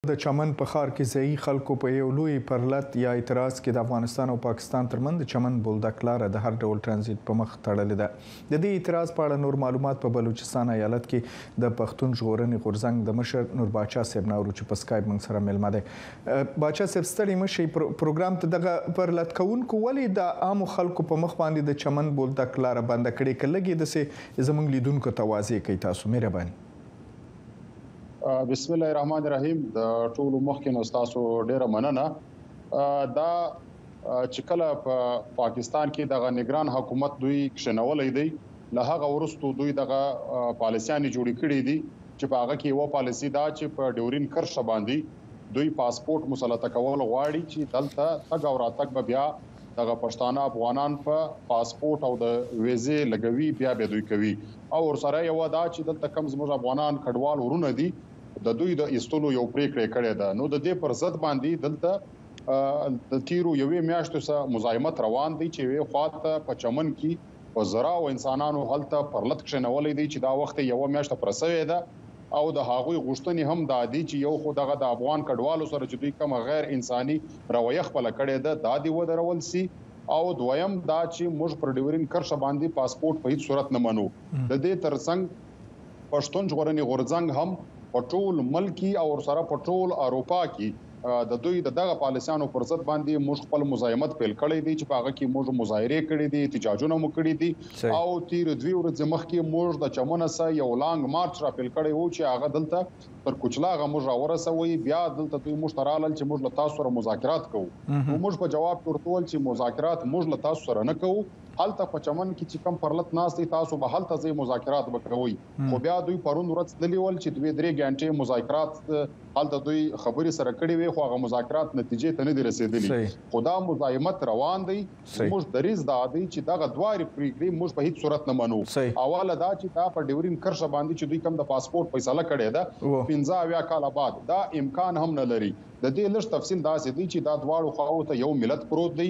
د چمن په ښار کې ځايي خلکو په یو لوی پرلت یا اعتراض کې د افغانستان او پاکستان ترمنځ د چمن بولدک لاره د هر ډول ترانزیت په مخ تړلې ده. د دې اعتراض په اړه نور معلومات په بلوچستان ایالت کې د پښتون ژغورنې غورځنګ د مشر نور باچا صاحب نه اورو چې په سکایپ موږ سره مېلمه دی. باچا صاحب، ستړي مه شئ. پروګرام ته دغه پرلت کوونکو ولې د عامو خلکو په مخ باندې د چمن بولدک لاره بنده کړې؟ که لږ یې داسې زموږ لیدونکو ته واضح کړئ تاسو، مهرباني. بسم الله الرحمن الرحیم. د ټولو مخکې نو تاسو ډیره مننه. دا چې کله په پاکستان کې دغه نگران حکومت دوی کښنولې دی، له هغه وروسته دوی دغه پالیسیانې جوړې کړې دي چې په هغه کې یوه پالیسي دا چې په ډیورین کرښه باندې دوی پاسپورت مسلطه کول غواړي، چې دلته تګ او راتګ به بیا دغه پښتانه افغانان په پاسپورت او د ویزې لګوي، بیا به دوی کوي. او ورسره یو دا چې دلته کم زموږ افغانان کډوال ورونه دي، د دوی د ایستلو یو پریکړه کړې ده. نو د دې پر ضد باندې دلته د تیرو یوې میاشتو څخه مزاحمت روان دی، چې یوې خواته په چمن کې په زراو انسانانو هلته پرلت کښېنولی دی چې دا وخت یوه میاشت پوره سوې ده. او د هغوی غوښتنې هم دا دي چې یو خو دغه د افغان کډوالو سره چې دوی کومه غیر انساني رویه خپله کړې ده، دا دې ودرول سي، او دویم دا چې موږ پر ډیورین کرښه باندې پاسپورت په هیڅ صورت نه منو. د دې ترڅنګ پښتون ژغورنې غورځنګ هم په ټول ملک کې او ورسره په ټول اروپا کې د دوی د دغه پالیسیانو پر ضد باندې موږ خپل مزاحمت پیل کړی دی، چې په هغه کې موږ مظاهرې کړې دي، احتجاجونه مو کړي دي. او تیر 2 ورځې مخکې موږ د چمن څخه یو لانګ مارچ را پیل کړی وو چې هغه دلته تر کوچلاغه موږ راورسوي. بیا دلته دوی موږ ته رالل چې موږ له تاسو سره مذاکرات کوو. نو موږ په جواب کې ورته وویل چې مذاکرات موږ له تاسو سره نه کوو، هلته په چمن کې چې کوم پرلت ناست دی تاسو به هلته ځئ مذاکرات به کوئ. خو بیا دوی پرون ورځ تللي ول چې 2-3 ګنټې مذاکرات هلته دوی خبرې سره کړې وې، خو هغه مذاکرات نتیجې ته نه دي رسېدلي. خو دا مزاحمت روان دی. موږ دریځ دا دی چې دغه دوارې پرېکړې موږ په هیڅ صورت نه منو. اوله دا چې دا په ډیورین کرښه باندې چې دوی کوم د پاسپورت فیصله کړې ده 75 کاله بعد، دا امکان هم نه لري. د دې لږ تفصیل داسې دی چې دا دواړو خواوو ته یو ملت پروت دی،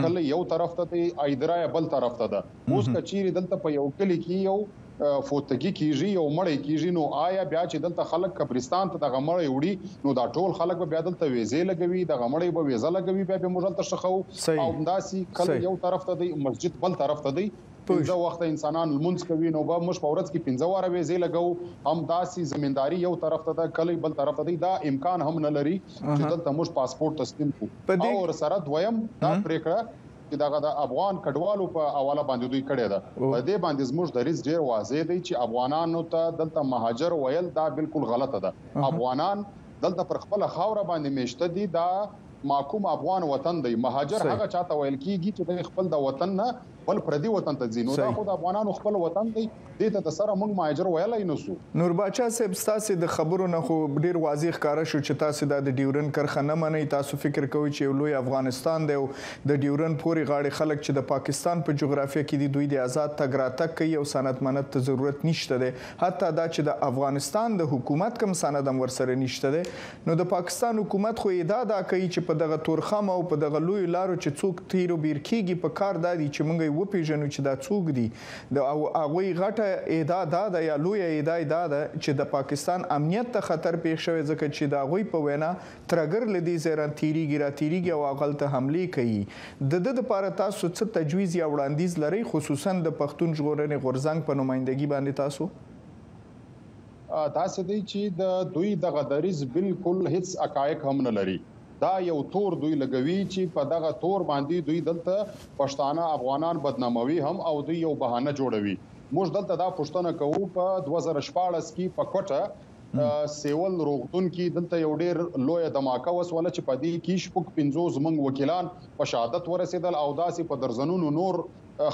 کله یو طرف ته دی، ایدرا بل طرف ته ده. اوس که چیرې دلته په یو کلي کې یو فوتګي کیږي، یو مړی کیږي، نو آیا بیا چې دلته خلک قبرستان ته دغه مړی وړي، نو دا ټول خلک به بیا دلته ویزې لګوي، دغه مړی به ویزه لګوي، بیا به موږ هلته ښخوو. او همداسې کله یو طرف ته دی، مسجد بل طرف ته دی، 5 وخته انسانان لمونځ کوي، نو به موږ په ورځ کې 5 واره ویزې لګوو. همداسې زمینداري یو طرف ته ده، کلی بل طرف ته دی، دا امکان هم نه لري چې دلته موږ پاسپورت تسلیم کړو. او ورسره دویم دا پرېکړه چې دغه د افغان کډوالو په حواله باندې دوی کړې ده، په دې باندې زموږ دریځ ډېر واضح دی چې افغانانو ته دلته مهاجر ویل دا بالکل غلطه ده. افغانان دلته پر خپله خاوره باندې میشته دي، دا محکوم افغان وطن دی. مهاجر هغه چاته ویل کیږي چې دی خپل د وطن نه بل پردي وطن ته ځي، نو دا خو د افغانانو خپل وطن دی، دې ته د سره موږ مهاجر ویلی نه سو. نور باچا صاحب، ستاسې د خبرو نه خو ډېر واضح ښکاره شو چې تاسې دا د ډیورن کرښه نه منئ. تاسو فکر کوئ چې یو لوی افغانستان دی او د ډیورن پورې غاړې خلک چې د پاکستان په جغرافیه کې دي، دوی د ازاد تګ راتګ کوي او سند مند ته ضرورت نشته دی. حتی دا چې د افغانستان د حکومت کوم سند هم ورسره نشته دی. نو د پاکستان حکومت خو ادعا دا کوي چې په دغه تورخم او په دغه لویو لارو چې څوک تیر و بیر کېږي، په کار دا دي چې موږ یې وپېژنو چې دا څوک دي. او هغوی غټه ادعا دا ده یا لویه ادعا یې دا ده چې د پاکستان امنیت ته خطر پېښ شوی، ځکه چې د هغوی په وینا ترګر له دې ځای راتېرېږي راتېرېږي او هغلته حملې کوي. د ده دپاره تاسو څه تجویز یا وړاندیز لرئ، خصوصا د پښتون ژغورنې غورځنګ په نمایندګي باندې تاسو؟ داسې دی چې د دوی دغه دریځ بالکل هیڅ حقایق هم نه لري. دا یو تور دوی لګوي چې په دغه تور باندې دوی دلته پښتانه افغانان بدناموي هم، او دوی یو بهانه جوړوي. موږ دلته دا پوښتنه کوو، په 2016 کې په کوټه سیول روغتون کې دلته یو ډېر لویه دماکه وسوله چې په دې کې 56 زموږ وکیلان په شهادت ورسېدل او داسې په درځنونو نور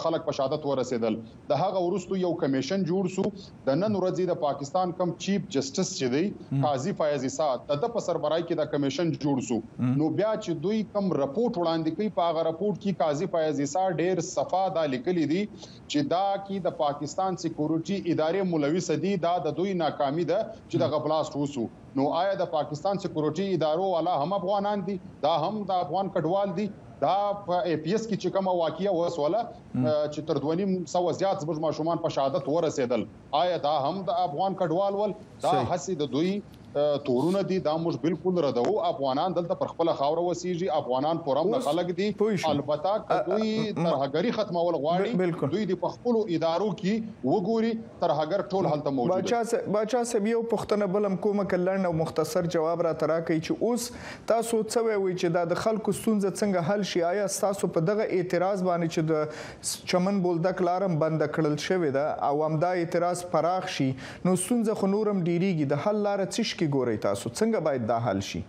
خلک په شهادت ورسېدل. د هغه وروسته یو کمیشن جوړ سو. د نن ورځې د پاکستان کوم چیف جسټس چې دی، قاضي فایز عیسی، د ده په سربراهۍ کې دا کمیشن جوړ سو. نو بیا چې دوی کوم رپورټ وړاندې کوي، په هغه رپورټ کې قاضي فایز عیسی ډېر صفا دا لیکلي دي چې دا کې د پاکستان سکیورټي ادارې ملوث دي، دا د دوی ناکامي ده چې دغه بلاست وسو. نو آیا د پاکستان سکیورټي ادارو والا هم افغانان دي؟ دا هم د افغان کډوال دي؟ دا په ای پی اس کې چې کومه واقعه وسوله چې تر 250 زیات زموږ ماشومان په شهادت ورسېدل، آیا دا هم د افغان کډوال ول؟ دا هسې د دوی تورونه دي دا موږ بالکل ردوو. افغانان دلته پر خپله خاوره وسیږي، افغانان پرامنه اوس خلک دي. پوه شو البته که دوی ترهګري ختمول غواړي، بالکل دوی دې په خپلو ادارو کې وګوري، ترهګر ټول هلته موجود باچا دي. صاحب باچا صاحب یو پوښتنه بل هم کومه که لنډ او مختصر جواب راته راکړئ چې اوس تاسو څه وایئ چې دا د خلکو ستونزه څنګه حل شي؟ آیا ستاسو په دغه اعتراض باندې چې د چمن بولدک لار هم بنده کړل شوې ده او همدا اعتراض پراخ شي نو ستونزه خو نور هم ډیریږي، د حل لاره څه شي کې ګورئ تاسو؟ څنګه باید دا حل شي؟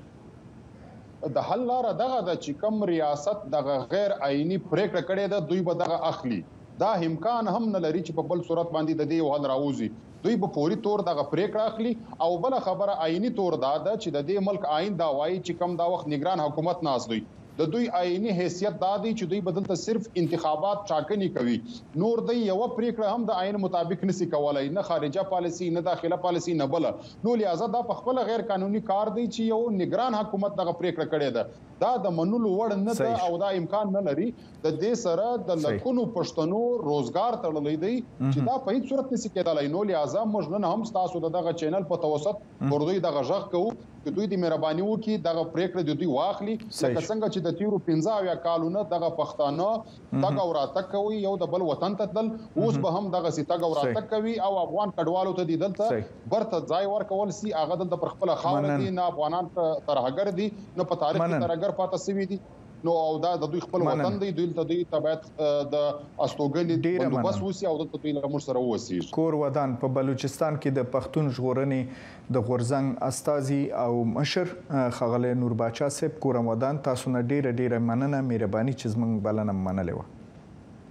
د حل لاره دغه ده چې کوم ریاست دغه غیر آئیني پریکړه کړې ده دوی به دغه اخلي. دا امکان هم نه لري چې په بل صورت باندې د دې یو حل راوځي. دوی به فوري طور دغه پریکړه اخلي. او بله خبره آئیني طور دا ده چې د دې ملک آئین دا وایي چې کوم دا وخت نګران حکومت ناست دی، د دوی آئیني حیثیت دا دی چې دوی به دلته صرف انتخابات ټاکنې کوي، نور دوی یوه پریکړه هم د آئین مطابق نسی کولای، نه خارجه پالیسي، نه داخله پالیسي، نه بله. نو لہذا دا په خپله غیر قانوني کار دی چې یو نګران حکومت دغه پریکړه کړې ده، دا د منلو وړ نه ده او دا امکان نه لري. د دې سره د لکونو پښتنو روزګار تړلی دی چې دا په هیڅ صورت نسی کېدلی. نو لہذا موږ نن هم ستاسو د دغه چینل په توسط پر دوی دغه غږ کوو چې دوی د مهرباني وکړي، دغه پریکړه د دوی واخلي. لکه څنګه چې د تیرو 75 کالو نه دغه پښتانه تګ او راتګ کوي، یو د بل وطن ته تلل، اوس به هم دغسې تګ او راتګ کوي او افغان کډوالو ته دې دلته برته ځای ورکول سي. هغه دلته پر خپله خاوره دي، نه افغانان ترهګر دي، نه په تاریخ کې ترهګر پاته سوي دي. نو او دا د دوی خپل وطن دی، دوی دلته دوی ته باید د استوګنې بندوبست وسي او دلته دوی له موږ سره ووسیږي. کور ودان. په بلوچستان کې د پښتون ژغورنې د غورځنګ استازي او مشر ښاغلی نور باچا صاحب، کورم ودان، تاسو نه ډیره ډیره مننه، مهرباني چې زموږ بلنه منلې وه.